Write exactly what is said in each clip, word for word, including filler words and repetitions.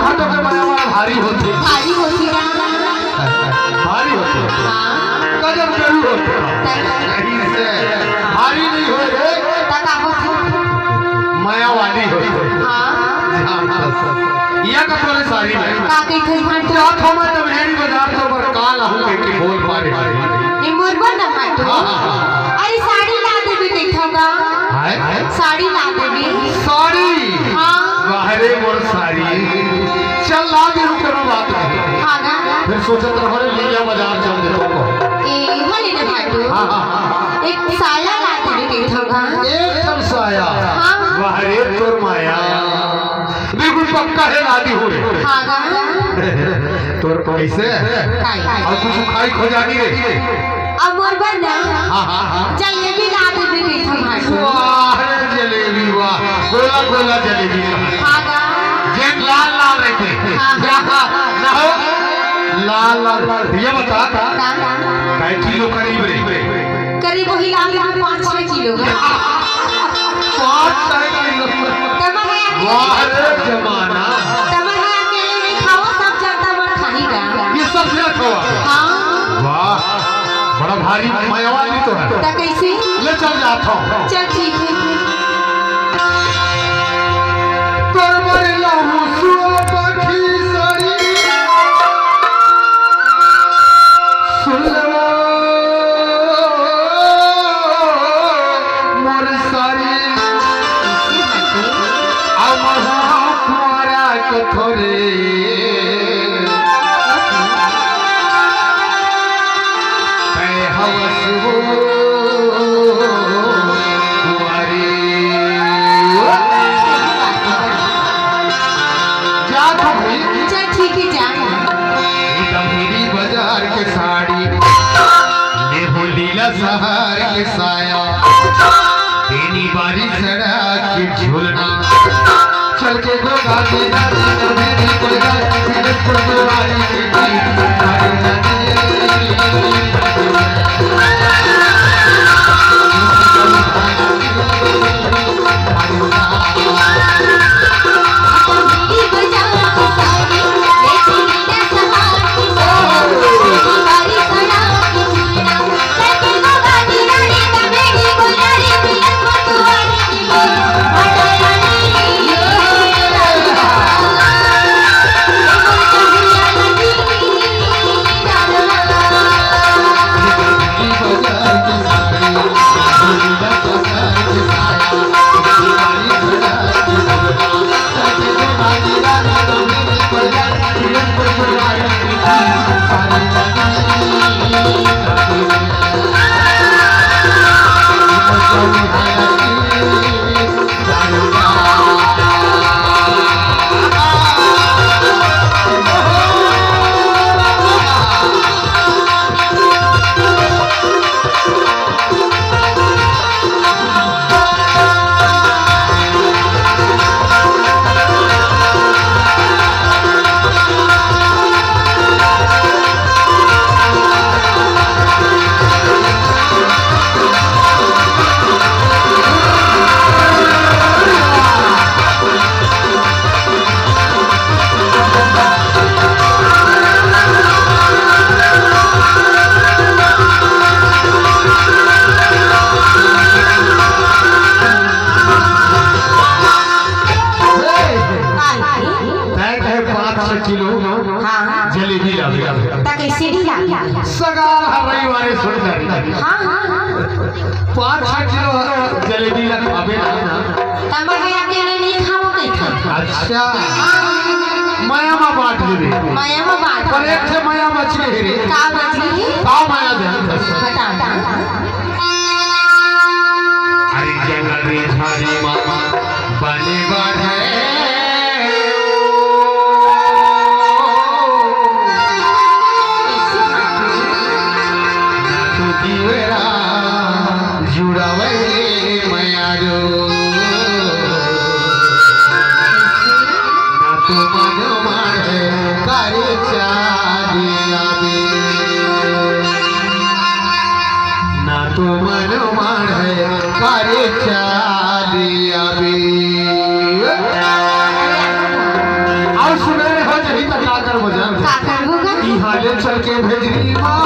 हाँ, तो के मया वाला भारी होथे। भारी होथे ना? भारी होथे। हाँ। गजब गरू होथे। तब? सही से। भारी नहीं होय रे। त का होथे? मया वाली होथे। हाँ। जान तो सब। या का तोरे सारी में। का कहिथे भाटो? जात हों मैं तमहेड़ी बाजार तो बर काल आहूँ कहिके बोल पारे हरी। ए मोर बर ना भाटो। हाँ, हाँ, हाँ। अरे साड़ी ला देबे कहिथों का? हाय? साड़ी ला देबे। साड़ी? हाँ। वाह रे मोर साड़ी। चल ला देहूँ, कोनो बात नहीं। हाँ गा। फिर सोचत रहों रे, लिया बाजार चल देथों को। ए, भले ना भाटो। हाँ, हाँ, हाँ। एक साया ला देबे कहिथों गा। एक ठन साया? हाँ। वाह रे तोर मया। बिल्कुल पक्का हे, ला देहूँ रे। हाँ गा। तोर पैसे? काय? अउ कुछ खाई खोजानी रे। अब मोर बर ना हाँ, हाँ, हाँ। जलेबी ला देबे कहिथों भाटो। वाह रे जलेबी, वाह। गोला गोला जलेबी। हाँ गा। जेन लाल लाल रहिथे। हाँ, हाँ। ना हो? लाल लाल। ये बता, का? काय किलो करीब रे? करीब वही लागे ना, पाँच छह किलो। पाँच छह किलो। तब है अकेले वाह रे जमाना। तब है अकेले नहीं खावा, सब जनता मन खाही गा। ये सब जन खावा। हाँ। वाह, बड़ा भारी मया वाली तो है। त कैसे? ले चल जात हों। चल ठीक है। तोर बर लाहूँ सुआ पाखी साड़ी। सुन ले मोर सारी, अब महुआ कुंवारा के थोरे, तैं हवस वो कुंवारी। जा तो भाई। चल ठीक है, जा। ई दमहिरी बाजार के साड़ी, लेहूँ लीला शहर के साया, तेनी बारी सड़क के झूलना, चल के गोगा के दादी, दादी, गोगा के दादी, गोगा के दादी। तैं कहे पाँच छह किलो हाँ, हाँ। जलेबी लाबे। त कैसे नहीं लाबे? सगार हर रविवारे सुन जा रही। हाँ, हाँ, हाँ। पाँच छह किलो जलेबी ला खाबे ना। त मैं अकेले नहीं खाऊं कहीं था। अच्छा। हाँ। मया मा बांट लेबे। मया मा बांट। पर एक ठे मया बच गई रे। का बच गई? का मया ध्यान दे। बता, बता। अरे जंगल रे झाड़ी मा बने बाढ़े। ना तो दीवरा जुड़ावे मयारो। ना तो मन मारे करे चाली आवे। ना तो मन मारे करे चाली आवे। चल के भेजरी माँ।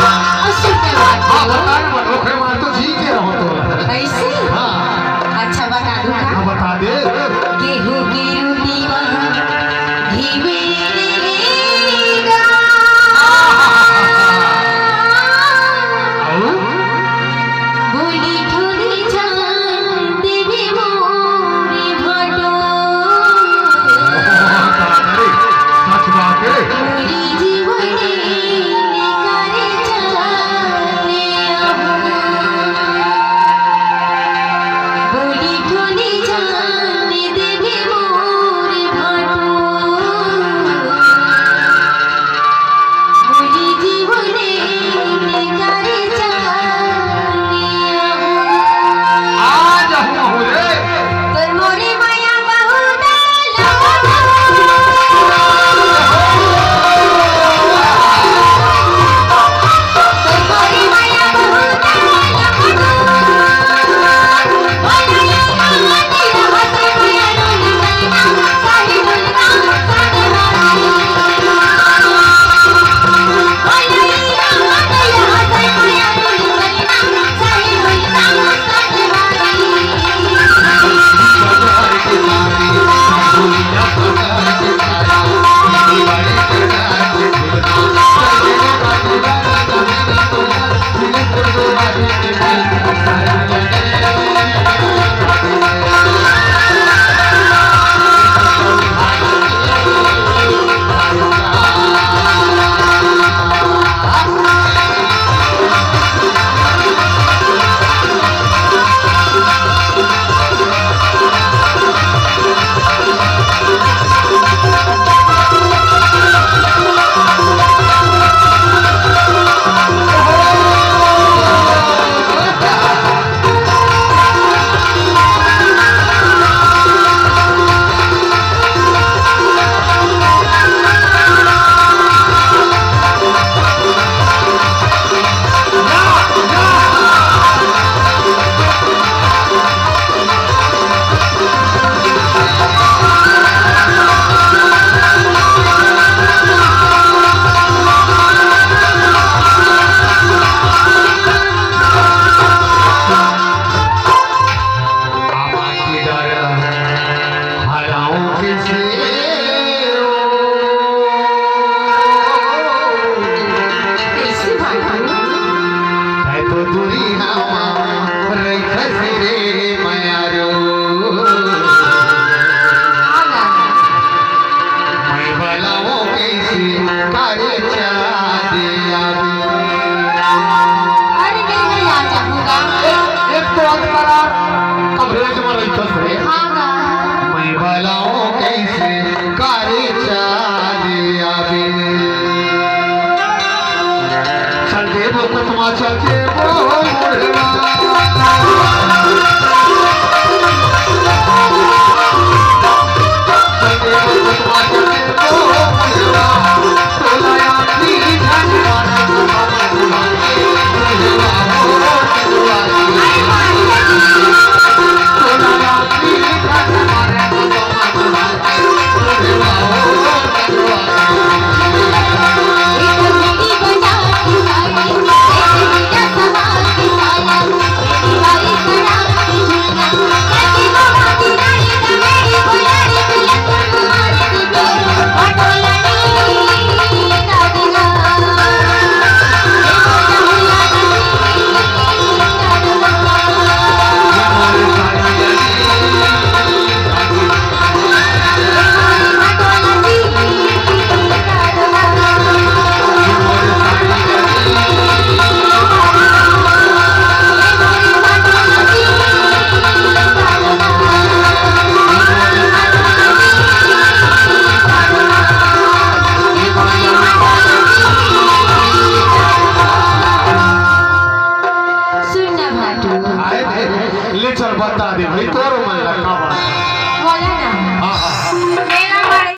हाँ, बता ना, ओखरे मार तो जी के रहो तो। ऐसे? हाँ। अच्छा, बता दूँ का? हाँ, बता दे। गेहूं की रोटी वहाँ घी में लेगा। और? बोली थोड़ी जान देवी मोरी भाटो। अरे, सच बात है। मोरी जीवनी निकारे चला ले आहो। बोली थोड़ी जान देवी मोरी भाटो। चल बता दे भाई, तोरो मन ला का बात? बोला ना। हाँ, हाँ।